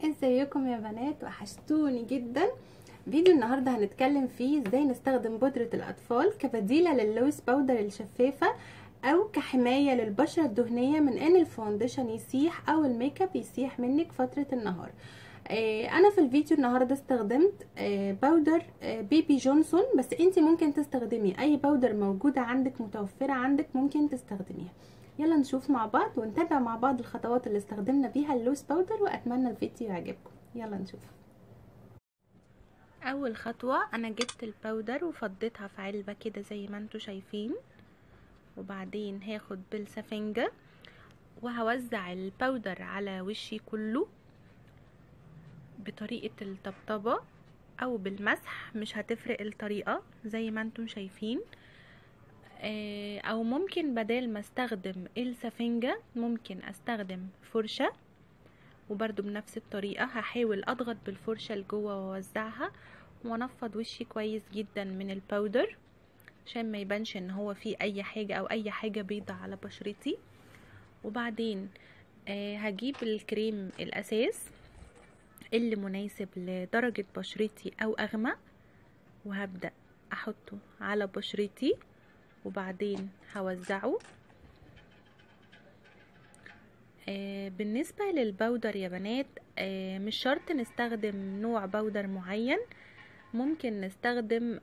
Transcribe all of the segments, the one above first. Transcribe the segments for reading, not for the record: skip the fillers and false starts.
ازيكم يا بنات؟ وحشتوني جدا. فيديو النهارده هنتكلم فيه ازاي نستخدم بودرة الاطفال كبديلة لل loose powder الشفافة او كحماية للبشرة الدهنية من ان ال foundation يسيح او الميك اب يسيح منك فترة النهار. انا في الفيديو النهارده استخدمت powder بيبي جونسون، بس انتي ممكن تستخدمي اي powder موجودة عندك، متوفرة عندك، ممكن تستخدميها. يلا نشوف مع بعض ونتابع مع بعض الخطوات اللي استخدمنا بيها ال loose powder، واتمنى الفيديو يعجبكم. يلا نشوف. اول خطوة انا جبت ال powder وفضيتها في علبة كده زي ما انتوا شايفين، وبعدين هاخد بالسفنجة وهوزع ال powder على وشي كله بطريقة الطبطبة او بالمسح، مش هتفرق الطريقة زي ما انتم شايفين. او ممكن بدل ما استخدم السفنجة ممكن استخدم فرشة، وبرده بنفس الطريقة هحاول اضغط بالفرشة لجوه واوزعها وانفض وشي كويس جدا من ال powder عشان ما يبانش ان هو فيه اي حاجة او اي حاجة بيضة على بشرتي. وبعدين هجيب الكريم الاساس اللي مناسب لدرجة بشرتي او اغمق، وهبدأ احطه على بشرتي وبعدين هوزعه. بالنسبة لل powder يا بنات، مش شرط نستخدم نوع powder معين، ممكن نستخدم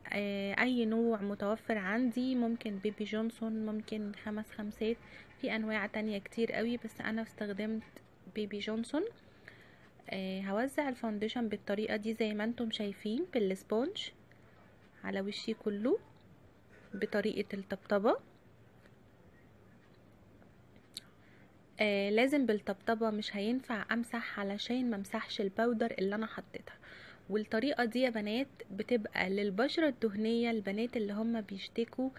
اي نوع متوفر عندي، ممكن بيبي جونسون، ممكن 5 خمسات، في انواع تانية كتير قوي، بس انا استخدمت بيبي جونسون. هوزع ال foundation بالطريقة دي زي ما انتم شايفين بال sponge على وشي كله بطريقة الطبطبة. لازم بالطبطبة، مش هينفع امسح علشان ما امسحش ال powder اللي انا حطيتها. والطريقة دي يا بنات بتبقى للبشرة الدهنية، البنات اللي هم بيشتكوا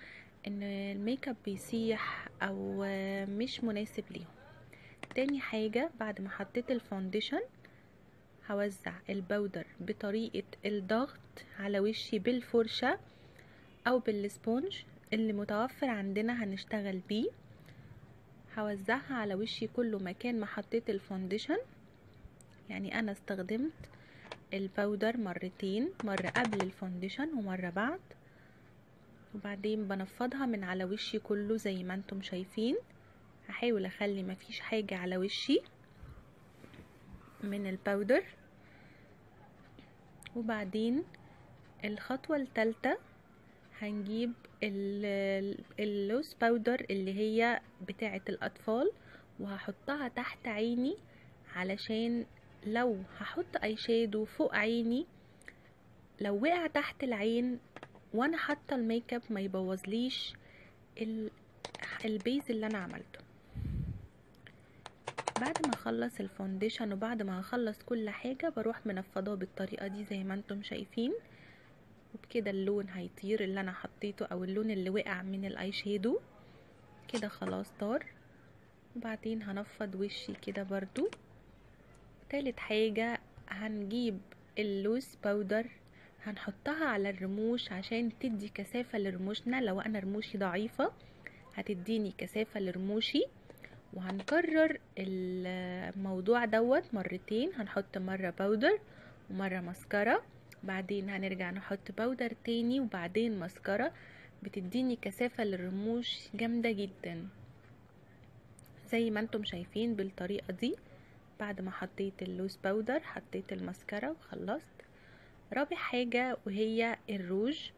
ان الميك اب بيسيح او مش مناسب ليهم. تاني حاجة بعد ما حطيت ال foundation هوزع ال powder بطريقة الضغط على وشي بالفرشة او بال sponge اللي متوفر عندنا هنشتغل بيه. هوزعها على وشي كله مكان ما حطيت ال foundation. يعني انا استخدمت ال powder مرتين، مرة قبل ال foundation ومرة بعد، وبعدين بنفضها من على وشي كله زي ما انتم شايفين. هحاول اخلي مفيش حاجة على وشي من ال powder. وبعدين الخطوة الثالثة هنجيب ال loose powder اللي هي بتاعة الأطفال وهحطها تحت عيني، علشان لو هحط eye shadow فوق عيني لو وقع تحت العين وانا حاطه الميك اب ما يبوظليش ال base اللي انا عملته. بعد ما اخلص ال foundation وبعد ما هخلص كل حاجة بروح منفضاه بالطريقة دي زي ما انتم شايفين، وبكده اللون هيطير اللي انا حطيته او اللون اللي وقع من ال eye shadow كده خلاص طار. وبعدين هنفض وشي كده برضو. تالت حاجة هنجيب ال loose powder هنحطها على الرموش عشان تدي كثافة لرموشنا. لو انا رموشي ضعيفة هتديني كثافة لرموشي. وهنكرر الموضوع دوت مرتين، هنحط مرة powder ومرة ماسكارا، بعدين هنرجع نحط powder تاني وبعدين ماسكارا. بتديني كثافة للرموش جامدة جدا زي ما انتم شايفين بالطريقة دي. بعد ما حطيت ال loose powder حطيت الماسكارا وخلصت. رابع حاجة وهي الروج.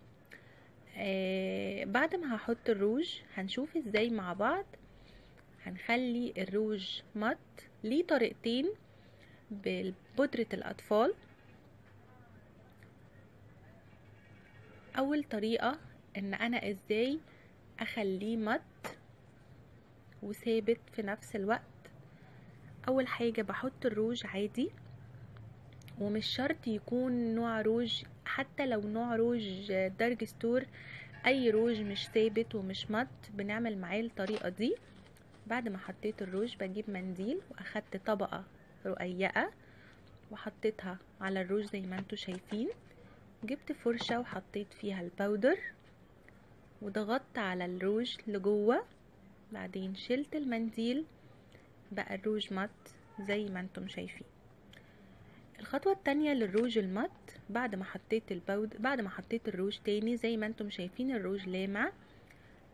بعد ما هحط الروج هنشوف ازاي مع بعض هنخلي الروج matte. ليه طريقتين ببودرة الأطفال. اول طريقة ان انا ازاي اخليه matte وثابت في نفس الوقت. اول حاجة بحط الروج عادي، ومش شرط يكون نوع روج، حتى لو نوع روج drugstore، اي روج مش ثابت ومش matte بنعمل معاه الطريقة دي. بعد ما حطيت الروج بجيب منديل واخدت طبقة رقيقة وحطيتها على الروج زي ما انتم شايفين. جبت فرشة وحطيت فيها ال powder وضغطت على الروج لجوه، بعدين شلت المنديل، بقى الروج matte زي ما انتم شايفين. الخطوة التانية للروج ال matte، بعد ما حطيت ال powder، بعد ما حطيت الروج تاني زي ما انتم شايفين الروج لامع،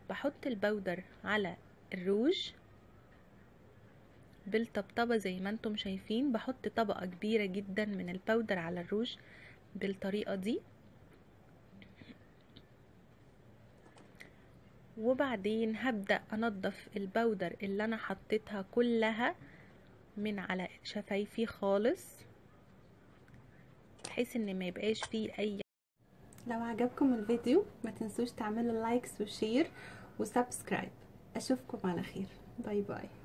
بحط ال powder على الروج بالطبطبة زي ما انتم شايفين. بحط طبقة كبيرة جدا من ال powder على الروج بالطريقة دي، وبعدين هبدأ انضف ال powder اللي انا حطيتها كلها من على شفايفي خالص، بحيث ان ما يبقاش فيه اي. لو عجبكم الفيديو ما تنسوش تعملوا likes و share و subscribe. اشوفكم على خير، bye bye.